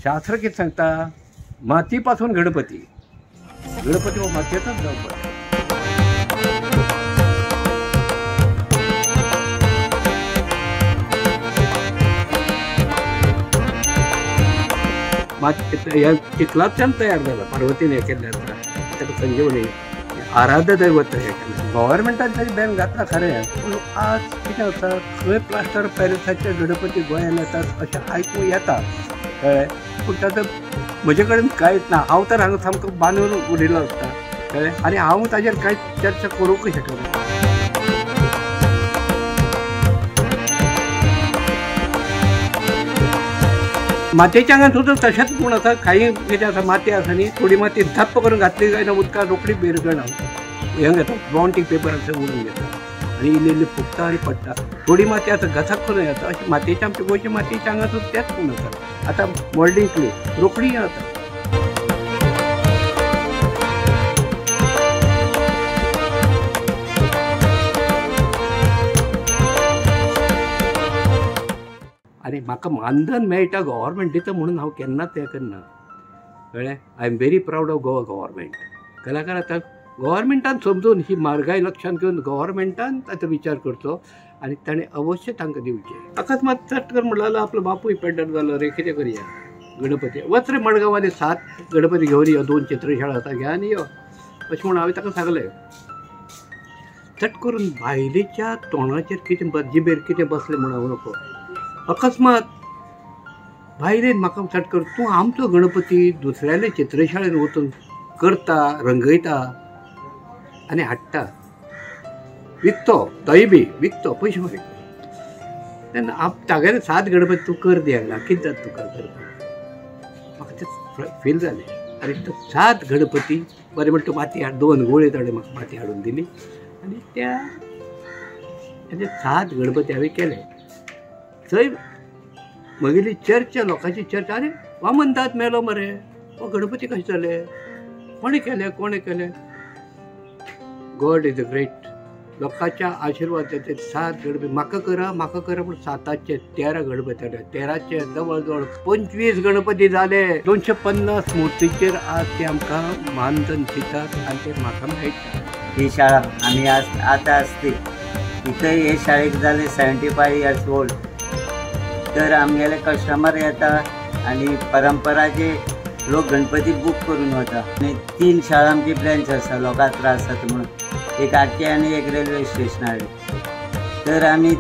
शास्त्र कितें सांगता, माती पासून गणपती, गणपती हो मातयेचोच जावपाक. ह्या चिखलांतल्यान तयार जाला, पार्वतीन हें केल्लें आसा, ताका संजीवनी आराध्य दैवत हें केलें. गव्हर्मेंटान ताजें बॅन घातलां खरें, पूण आज कितें आसा, खंय प्लास्टर पॅरिसाचे गणपती गोंयान येतात अशें आयकूंक येता, कळ्ळें. पूण ताचो म्हजे कडेन कांयच ना, हांव तर हांगा सामको बांदून उरिल्लो आसता, कळ्ळें. आनी हांव ताजेर कांयच चर्चा करूंकय शकना. मातयेच्या आंगान सुद्दां तशेंच गूण आसा. कांय कितें आसा, माती आसा न्ही, थोडी माती धप्प करून घातली काय ना उदकान रोखडी बेरगणा हें घेता, बॉन्टीक पेपर आसा उडून घेता आनी इल्ली इल्ली फुगता आनी पडटा. थोडी माती आसा घसाक करून येता. अशें मातयेच्या, आमच्या गोंयच्या मातयेच्या आंगान सुद्दां तेच गूण आसा. आतां मोल्डींग क्ले रोखडी जाता. आनी म्हाका मानधन मेळटा गव्हर्मेंटीचो म्हणून हांव केन्नाच हें करना, कळ्ळें. I am very proud of Goa government. कलाकार आतां गव्हर्मेंटान समजून ही म्हारगाय लक्षांत घेवन गव्हर्मेंटान ताचो विचार करचो आनी ताणें अवश्य तांकां दिवचें. अकस्मात चट कर म्हणलो जाल्यार आपलो बापूय पेड्ड्यार जालो रे, कितें करया, गणपती वच रे मडगांव आनी 7 गणपती घेवन यो, 2 चित्रशाळा आसा घे आनी यो अशें म्हणून हांवें ताका सांगलें. चट करून बायलेच्या तोंडाचेर कितें जिबेर कितें बसलें म्हूण हांव नको. अकस्मात बायलेन म्हाका चट कर, तूं आमचो गणपती दुसऱ्याले चित्रशाळेन वचून करता, रंगयता आनी हाडटा, विकतो, तोय बी विकतो, पयशे मागीर तेन्ना तागेले 7 गणपती तूं कर दी हांगा, कितें जाता तुका करपाक. म्हाका तें फील जालें. आनी तो 7 गणपती बरें म्हणटा, तूं माती हाड, 2 गोळे ताणें म्हाका माती हाडून दिली आनी त्या तेजे 7 गणपती हांवें केले. थंय म्हगेली चर्चा, लोकांची चर्चा, आरे वामनदाद मेलो मरे, हो गणपती कशें जाले, कोणें केलें, कोणें केलें. गॉड is a great. लोकांच्या आशिर्वादाचे 7 गणपती म्हाका करा, म्हाका करा, पूण 7चे 13 गणपती जाले, 13चे जवळ जवळ 25 गणपती जाले. 250 मुर्तीचेर आज ते आमकां मानधन दितात आनी ते म्हाका मेळटा. ही शाळा आमी आज आतां आसली इथं हे शाळेक जाले 75 इयर्स ओल्ड. तर आमगेले कस्टमर येता आनी परंपराचे लोक गणपती बूक करून वता. आनी 3 शाळा आमची ब्रँच आसा, लोकांक त्रास जाता म्हणून, एक आटके आनी एक रेल्वे स्टेशनार. तर आमी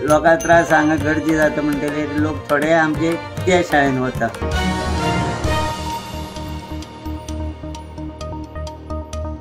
लोकांक त्रास हांगा गर्दी जाता म्हणटकीर लोक थोडे आमचे त्या शाळेन वता.